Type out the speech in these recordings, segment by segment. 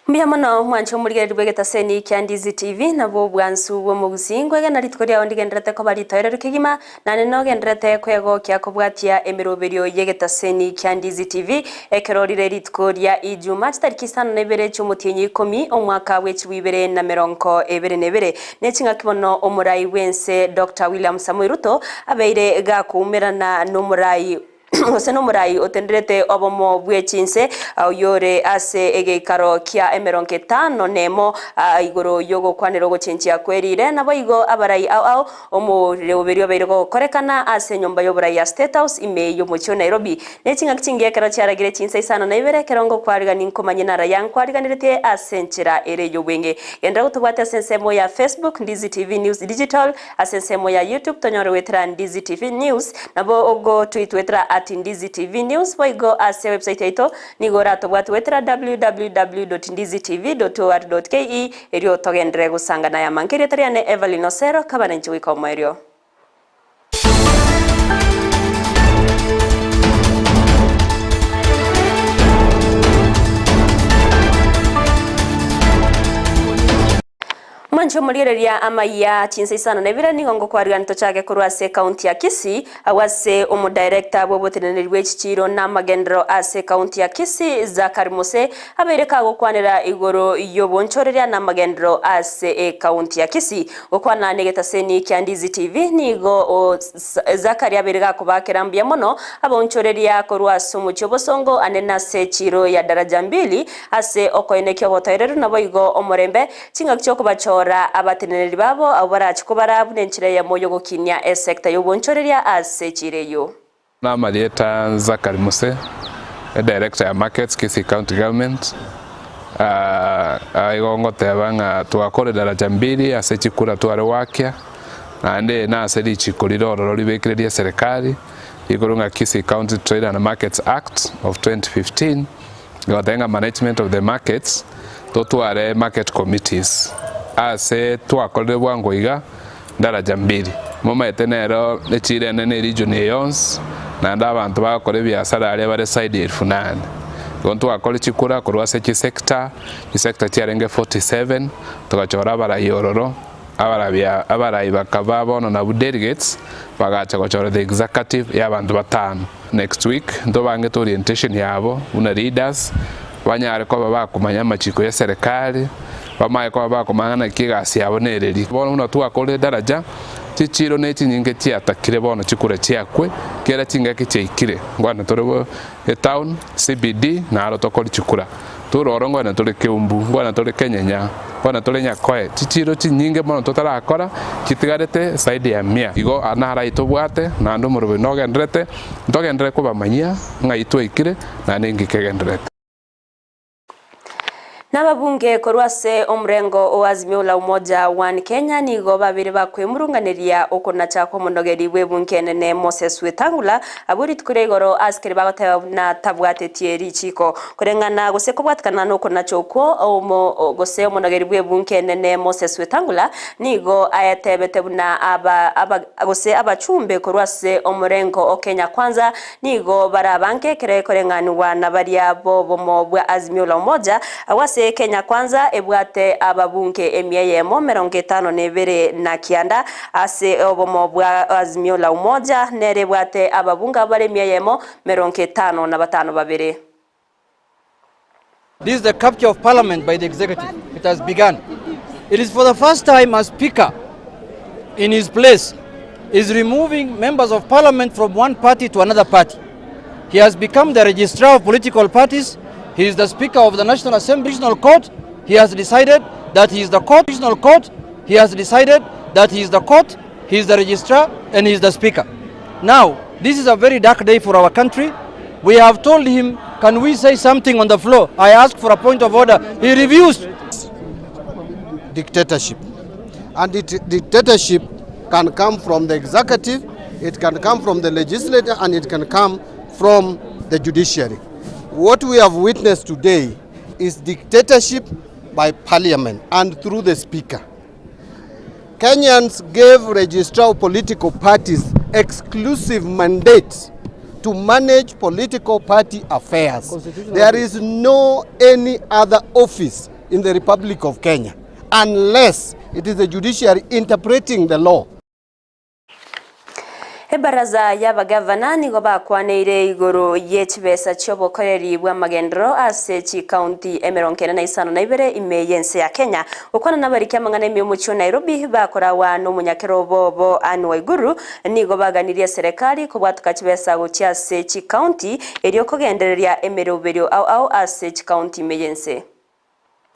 Mbuya mono mwanche omorigereria bw'egetaseni kia Ndizi TV, nabwo obwansu bw'omogusii. Nkwegena rituko riao ndigendererete koba ritoereru kegima, naende nogendererete kwegokia kobwatia emeroberio y'egetaseni kia Ndizi TV, ekero rire rituko ria Ijuma chitariki isano na ibere chi'omotienyi ikomi, omwaka bw'echibu ibere na merongo ebere na ebere. Ne ching'aki bono omorai bw'ense Doctor William Samoei Ruto abeire gakoumerana nomorai gose nomorai otenderete obomo bwe chinse, oyore ase egeikaro kia emerongo etano nemo igoro y'ogokwanera ogochenchia kwe riire, naboigo abarai ao ao omoroberi obeire gokorekana ase enyomba y'oborai ya State House ime y'omochie o Nairobi. Ne ching'aki chingiya ekero chiaragire chinsa isano na ibere, ekero ngokwarigania nkomanye naraya nkwariganeretie ase enchera ere y'obweng'e. Genderera gotobwatia ase ensemo ya Facebook, Ndizi TV News Digital, Ase ensemo ya YouTube tonyore goetera Ndizi TV News, nabo ogotwitwetera at Ndizi TV News, boigo ase website yaito nigo oratobwate goetera www.ndizitv.or.ke erio togenderere gosanga naye amange. Erieta riane Evelyn Osero, kaba nainche goika omoerio. Mwanche omoriereria amayia chinsa isano na ibere nigo ngokwarigania tochake korwa ase ekaunti ya Kisii, agwo ase omodirector bw'oboteneneri bwe chichiiro na amagenderero ase ekaunti ya Kisii Zachary Mose abeire kagokwanera igoro y'obonchoreria na amagenderero ase ekaunti ya Kisii. Gokwana negetaseni kia Ndizi TV nigo Zachary abeire gakobakera mbuya mono abaonchoreria korwa ase omochie obosongo ande nase echiiro ya Daraja Mbili ase okoenekia obotoereru naboigo omorembe Chingaki chi'okobachora abateneneri babo abwo barache kobara buna enchera eyemo y'ogokinia esecta y'obonchoreria ase echiira eyio. Namarieta Zachary Muse, Director ya Markets, Kisii County Government. Igo ngoteba ng'a twakore daraja mbili ase chikura tware goakia, naende eye nase richiko rire ororo ribekire ria eserekari, rikorwa ng'a Kisii County Trade and Markets Act of 2015, Egoteba ng'a management of the markets, totware market committees ase twakorire bwango iga daraja mbili. Momaete nero echiro enene eregion eye yonsi naende abanto bagokora ebiasara aria bare side ya elfu nane. Igo ntwakore chikura korwa ase chisector, chisector chiarenge 47, togachora abarai ororo, abarabia abarai bakaba bono nabwo delegates, bagacha gochora the executive ya abanto batano. Next week ntobangete orientation yabo buna leaders, banyare koba bakomanya amachiko ya eserekari, bamanye koba bakomanya naki egasi yabo nereri. Bono buna twakorire edaraja, chichiro ne chinyinge chiatakire bono chikura chiakwe, kera chingaki chiaikire, nkwane tore bo etown, CBD, naro tokori chikura. Tore oro nkwane tore Keumbu, nkwane tore Kenyenya, nkwane tore Nyakoe, chichiro chinyinge mono totarakora, chitigarete zaidi ya mia. Igo naro ayio tobwate, naende omoroberi nogendererete, ntogenderere kobamanyia ng'ai twaikire, naende inki kegendererete. Nababunge korwa ase omorengo o Azimio la Umoja One Kenya nigo babeire bakwemurunganeria okonacha kw'omonogeri bw'ebunge enene Moses Wetangula abwo rituko ria igoro asikeri bagoteba buna tabwatetie richiiko koreng'ana gose kobwatekana nokonacha okwo omo gose omonogeri bw'ebunge enene Moses Wetangula nigo ayetebete buna aba aba gose abachumbe korwa ase omorengo o Kenya Kwanza Nigo bare abange ekero ekoreng'anigwa na baria b'obomo bwa Azimio la Umoja, agwo ase Kenya Kwanza ebwate ababunge emia eyemo emerongo etano na ebere na kianda, ase obomo bwa Azimio la Umoja nere ebwate ababunge abwo bare emia eyemo merongo etano na batano babere. This is the capture of parliament by the executive. It has begun. It is for the first time a speaker in his place is removing members of parliament from one party to another party. He has become the registrar of political parties. He is the speaker of the National Assembly National Court. He has decided that he is the court, National Court. He has decided that he is the court, he is the registrar, and he is the speaker. Now, this is a very dark day for our country. We have told him, can we say something on the floor? I asked for a point of order. He refused. Dictatorship. And it, dictatorship can come from the executive, it can come from the legislature, and it can come from the judiciary. What we have witnessed today is dictatorship by parliament and through the speaker. Kenyans gave registrar of political parties exclusive mandate to manage political party affairs. There is no any other office in the Republic of Kenya unless it is the judiciary interpreting the law. Ebaraza y'abagavana nigo bakwaneire igoro ye chibesa chi'obokoreri bw'amagenderero ase chikaunti 92 ime y'ense ya Kenya. Gokwana nabariki amang'ana ime y'omochie o Nairobi bakorawa n'omonyakerobo obo Anne Waiguru nigo baganirie eserekari kobwatoka chibesa gochia ase chikaunti erio kogendereria emeroberio ao ao ase chikaunti ime y'ense.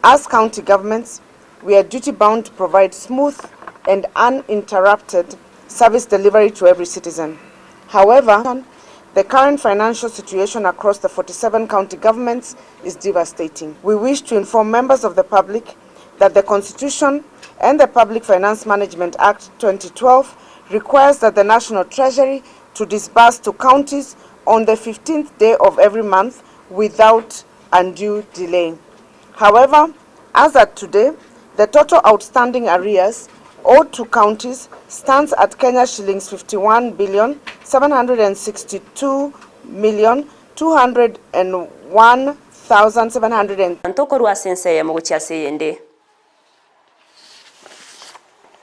As county governments, we are duty bound to provide smooth and uninterrupted service delivery to every citizen. However, the current financial situation across the 47 county governments is devastating. We wish to inform members of the public that the Constitution and the Public Finance Management Act 2012 requires that the National Treasury to disburse to counties on the 15th day of every month without undue delay. However, as at today, the total outstanding arrears owed to counties stands at Kenya shillings 51 billion 762 million 201,700 Ntokorwa ase ense eyemo gochia ase eyende.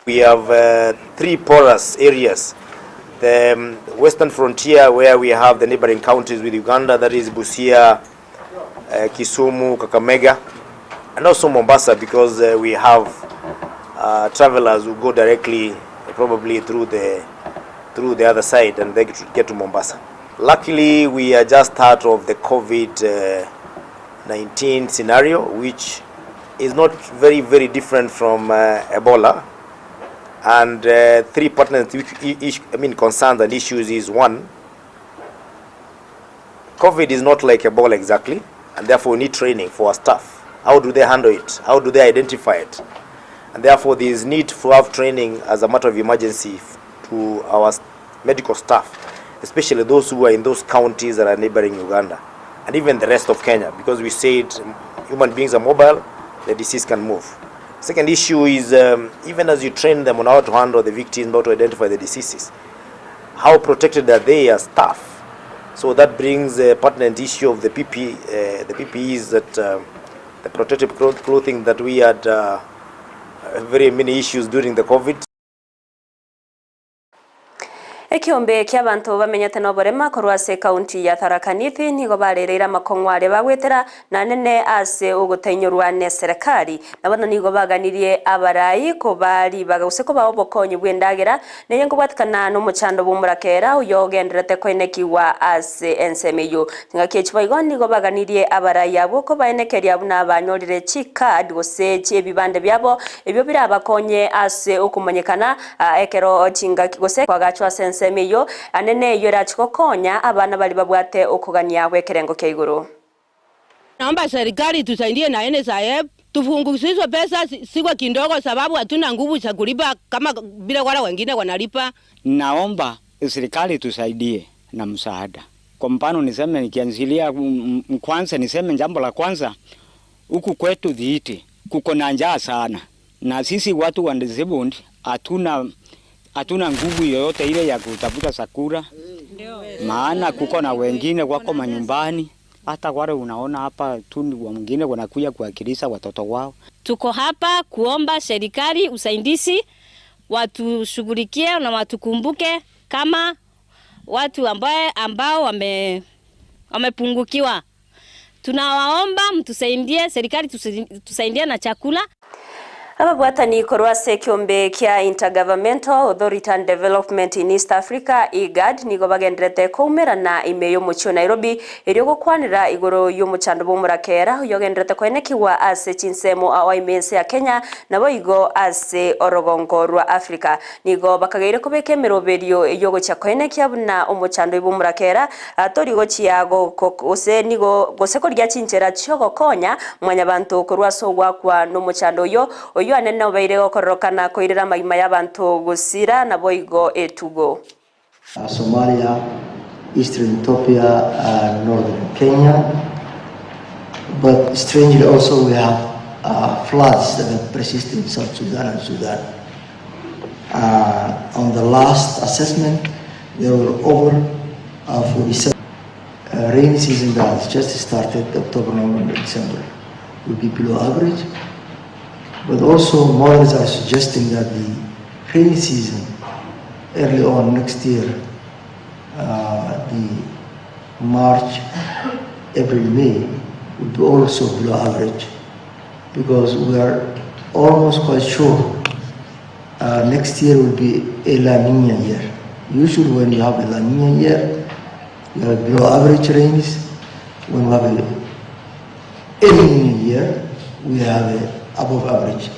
We have three porous areas. The western frontier where we have the neighboring counties with Uganda, that is Busia, Kisumu, Kakamega, and also Mombasa because we have travelers who go directly probably through the other side and they get to Mombasa. Luckily, we are just out of the COVID-19 scenario, which is not very, very different from Ebola. And three partners, which each, I mean, concerns and issues is one, COVID is not like Ebola exactly, and therefore we need training for our staff. How do they handle it? How do they identify it? And therefore there is need to have training as a matter of emergency to our medical staff, especially those who are in those counties that are neighboring Uganda, and even the rest of Kenya, because we said human beings are mobile, the disease can move. Second issue is even as you train them on how to handle the victims, how to identify the diseases, how protected are they as staff? So that brings a pertinent issue of the the PPEs, that the protective clothing that we had very many issues during the COVID. Ekiombe kia abanto bamenyete noborema korwa ase ekaunti ya Tharaka Nithi nigo barereire amakong'u aria bagwetera nanene ase ogotainyorwa ne serikali. Nabono nigo baganirie abarai kobaribaga gose kobaa obokonyi bwa endagera neye nkobwatikana na omochando bwa omorakera oyo ogenderete koenekiwa ase ensemo eywo. Chingaki echi boigo nigo baganirie abarai abwo kobaenekeria buna banyorire chicard gose ebibande biabo ebio birabakonye ase okomanyekana ekero chingaki gose kwagachwa ase ensemo eyo anene eyo erachikokonya abana bari babwate okogania gwekerengo kia igoro. Naomba serikali tusaidie na NSSF tufunguzwe pesa siwe kidogo, sababu hatuna nguvu za kulipa kama vile wale wengine wanalipa. Naomba serikali tusaidie na msaada. Kwa mfano niseme nikianzilia kwanza, niseme jambo la kwanza, huku kwetu Dhiiti kuko na njaa sana, na sisi watu wa disabled hatuna nguvu yoyote ile ya kutafuta chakula, maana kuko na wengine wako manyumbani, hata wale unaona hapa tu ni wengine wanakuja kuwakilisha watoto wao. Tuko hapa kuomba serikali usaidizi, watushughulikie na watukumbuke kama watu ambao wamepungukiwa. Tunawaomba mtusaidie, serikali tusaidie na chakula. Ababwatani korwa ase ekiombe kia Intergovernmental Authority and Development in East Africa IGAD nigo bagenderete koumerana ime y'omochie o Nairobi erio gokwanera igoro y'omochando bwa omorakera oyo ogenderete koenekiwa ase chinsemo ao ime ense ya Kenya nabo igo ase orogongo rwa Africa. Nigo bakageire kobeka emeroberio eyo gochia koenekia buna omochando bwa omorakera tori gochia gose nigo gose korigia chinchera chiogokonya mwanyabanto korwa ase ogwakwa n'omochando oyo oyo anene obeire gokororokana koirera magima y'abanto gosira nabo igo etugo. Somalia, Eastern Ethiopia, and Northern Kenya. But strangely also we have floods that have persisted in South Sudan and Sudan. On the last assessment, there were over 47 rainy season that has just started, October, November, December. will be below average. But also models are suggesting that the rainy season early on next year, the March, April, May, would be also below average because we are almost quite sure next year will be a La Nina year. Usually when you have a La Nina year, you have below average rains. When we have a El Nino year, we have a above average.